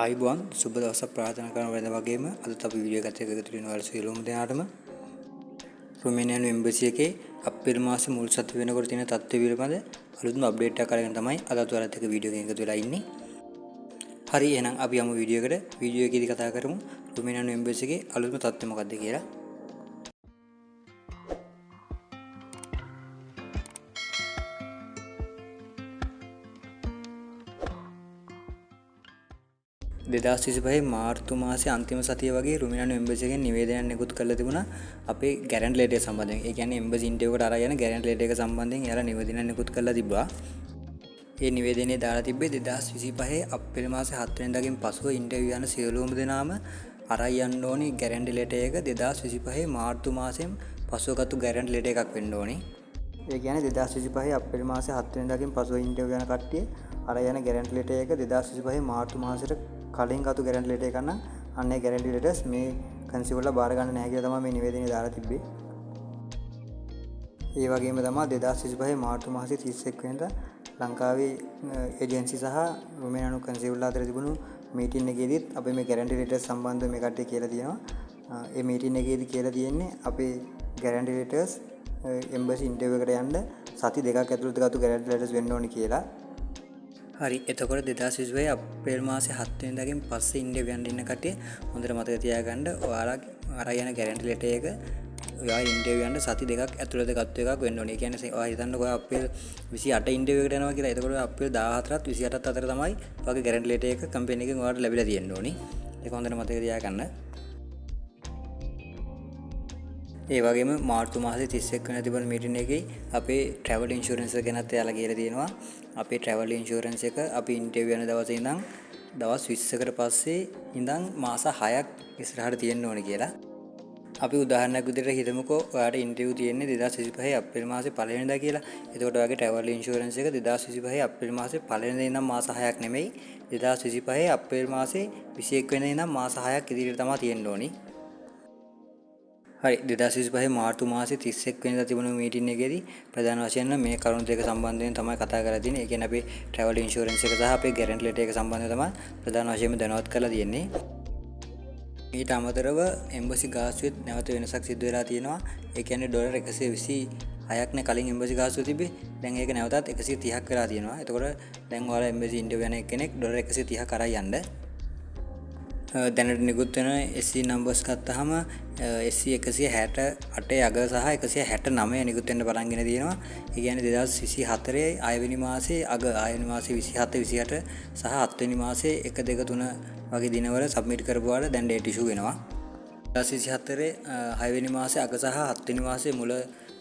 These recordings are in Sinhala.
ආයුබෝවන්, සුබ දවසක් ප්‍රාර්ථනා කරන වෙන වගේම අදත් අපි වීඩියෝ එකත් එක්ක එකතු වෙන ඔයාලා සියලුම දෙනාටම රුමේනියානු එම්බසි එකේ අප්‍රේල් මාසේ මුල් සති වෙනකොට තියෙන තත්ත්වය පිළිබඳ අලුත්ම අප්ඩේට් එකක් අරගෙන තමයි අදත් ඔයාලත් එක්ක වීඩියෝ එකකින් එකතු වෙලා ඉන්නේ. හරි, එහෙනම් අපි යමු වීඩියෝ එකට. වීඩියෝ එකේදී කතා කරමු රුමේනියානු එම්බසි එකේ අලුත්ම තත්ත්වය මොකක්ද කියලා. 2025 මාර්තු මාසේ අන්තිම සතිය වගේ රුමේනියානු එම්බසි එකෙන් නිවේදනයක් නිකුත් කරලා තිබුණා අපේ ගැරන්ටි ලෙටර් එක සම්බන්ධයෙන්. ඒ කියන්නේ එම්බසි ඉන්ටර්විව් එකට අරන් යන ගැරන්ටි ලෙටර් එක සම්බන්ධයෙන් එයාලා නිවේදනයක් නිකුත් කරලා තිබ්බා. ඒ නිවේදනයේ දාලා තිබ්බේ 2025 අප්‍රේල් මාසේ 7 වෙනිදාගෙන් පසුව ඉන්ටර්විව් යන සියලුම දෙනාම අරන් යන්න ඕනි ගැරන්ටි ලෙටර් එක 2025 මාර්තු මාසයෙන් පසුව ගත්තු ගැරන්ටි ලෙටර් එකක් වෙන්න ඕනි. ඒ කියන්නේ 2025 අප්‍රේල් මාසේ 7 වෙනිදාගෙන් පසුව ඉන්ටර්විව් යන කට්ටිය අරන් යන ගැරන්ටි ලෙටර් එක 2025 මාර්තු මාසෙට කලින් ගත්තු ගැරන්ටි ලෙටර් එකක් නම් අන්න ඒ ගැරන්ටි ලෙටර්ස් මේ කන්සියුමර්ලා බාර ගන්න නැහැ කියලා තමයි මේ නිවේදනයේ දාලා තිබ්බේ. ඒ වගේම තමයි 2025 මාර්තු මාසේ 31 වෙනිදා ලංකාවේ ඒජන්සි සහ රුමේනියානු කන්සියුමර්ලා අතර තිබුණු මීටින් එකේදීත් අපේ මේ ගැරන්ටි ලෙටර්ස් සම්බන්ධව මේ කට්ටිය කියලා තියෙනවා. ඒ මීටින් එකේදී කියලා තියෙන්නේ අපේ ගැරන්ටි ලෙටර්ස් එම්බසි ඉන්ටර්විව් එකට යන්න සති දෙකක් ඇතුළත ගත්තු ගැරන්ටි ලෙටර්ස් වෙන්න ඕනි කියලා. හරි, එතකොට 2025 අප්‍රේල් මාසේ 7 වෙනිදාගෙන් පස්සේ ඉන්ටර්විව් යන්න ඉන්න කට්ටිය හොඳට මතක තියාගන්න, ඔයාලා අරන් යන ගැරන්ටි ලෙටර් එක ඔයා ඉන්ටර්විව් යන්න සති දෙකක් ඇතුළත ගත්තු එකක් වෙන්න ඕනේ. ඒ කියන්නේ ඔයා හිතන්නකෝ ඔයා අප්‍රේල් 28 ඉන්ටර්විව් එකට යනවා කියලා. එතකොට ඔයා අප්‍රේල් 14ත් 28ත් අතර තමයි ඔයාගේ ගැරන්ටි ලෙටර් එක කම්පැනි එකෙන් ඔයාලට ලැබිලා තියෙන්න ඕනේ. ඒක හොඳට මතක තියාගන්න. ඒ වගේම මාර්තු මාසේ 31 වෙනිදා තිබුණ මීටින් එකේ අපේ ට්‍රැවල් ඉන්ෂුරන්ස් එක ගැනත් එයාලා කියලා තියෙනවා. අපේ ට්‍රැවල් ඉන්ෂුරන්ස් එක අපි ඉන්ටර්විව් යන දවසේ ඉඳන් දවස් 20කට පස්සේ ඉඳන් මාස 6ක් ඉස්සරහට තියෙන්න ඕනේ කියලා. අපි උදාහරණයක් විදිහට හිතමුකෝ ඔයාට ඉන්ටර්විව් තියෙන්නේ 2025 අප්‍රේල් මාසේ පළවෙනිදා කියලා. එතකොට ඔයාගේ ට්‍රැවල් ඉන්ෂුරන්ස් එක 2025 අප්‍රේල් මාසේ පළවෙනිදා ඉඳන් මාස 6ක් නෙමෙයි, 2025 අප්‍රේල් මාසේ 21 වෙනිදා ඉඳන් මාස 6ක් ඉදිරියට තමයි තියෙන්න ඕනේ. හරි, 2025 මාර්තු මාසේ 31 වෙනිදා තිබුණු මීටින් එකේදී ප්‍රධාන වශයෙන්ම මේ කරුණු දෙක සම්බන්ධයෙන් තමයි කතා කරලා තියෙන්නේ. ඒ කියන්නේ අපේ ට්‍රැවල් ඉන්ෂුරන්ස් එක සහ අපේ ගැරන්ටි ලෙටර් එක සම්බන්ධව තමයි ප්‍රධාන වශයෙන්ම දැනුවත් කරලා තියෙන්නේ. ඊට අමතරව එම්බසි ගාස්තුවෙත් නැවත වෙනසක් සිදු වෙලා තියෙනවා. ඒ කියන්නේ ඩොලර් 126ක් නේ කලින් එම්බසි ගාස්තුව තිබ්බේ. දැන් ඒක නැවතත් 130ක් වෙලා තියෙනවා. එතකොට දැන් ඔයාලා එම්බසි ඉන්ටර්විව් යන කෙනෙක් ඩොලර් 130ක් අරන් යන්න. දැනට නිකුත් වෙන SC numbers ගත්තාම SC 168 අග සහ 169 නිකුත් වෙන්න පටන් ගෙන තියෙනවා. ඒ කියන්නේ 2024 හයවෙනි මාසේ අග, හයවෙනි මාසේ 27, 28 සහ හත්වෙනි මාසේ 1, 2, 3 වගේ දිනවල සබ්මිට් කරපුවාට දැන් ඩේට් ඉෂුව වෙනවා. 2024 හයවෙනි මාසේ අග සහ හත්වෙනි මාසේ මුල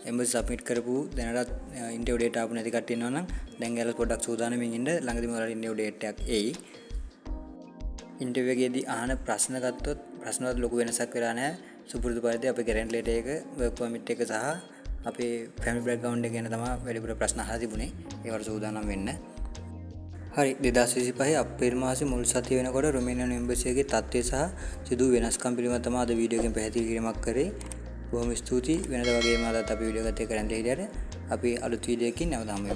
එම්බසි සබ්මිට් කරපු දැනටත් ඉන්ටර්විව් ඩේට් ආපු නැති කට්ටිය ඉන්නවා නම් දැන් එයාලා පොඩ්ඩක් සූදානමින් ඉන්න, ළඟදිම ඔයාලට ඉන්ටර්විව් ඩේට් එකක් එයි. ඉන්ටර්විව් එකේදී අහන ප්‍රශ්න ගත්තොත් ප්‍රශ්නවල ලොකු වෙනසක් වෙලා නැහැ. සුපුරුදු පරිදි අපේ ගැරන්ටි ලෙටර් එක, වර්ක් පර්මිට් එක සහ අපේ ෆැමිලි බෑග්ග්‍රවුන්ඩ් එක ගැන තමයි වැඩිපුර ප්‍රශ්න අහලා තිබුණේ. ඒවට සූදානම් වෙන්න. හරි, 2025 අප්‍රේල් මාසේ මුල් සතිය වෙනකොට රුමේනියානු එම්බසි එකේ තත්ත්වය සහ සිදු වූ වෙනස්කම් පිළිබඳව තමයි අද වීඩියෝ එකෙන් පැහැදිලි කිරීමක් කරේ. බොහොම ස්තුතියි. වෙනද වගේම අදත් අපි වීඩියෝ එකත් එක්ක රැඳිලා හිටියට අපි අලුත් වීඩියෝ එකකින් නැවත හමු වෙමු.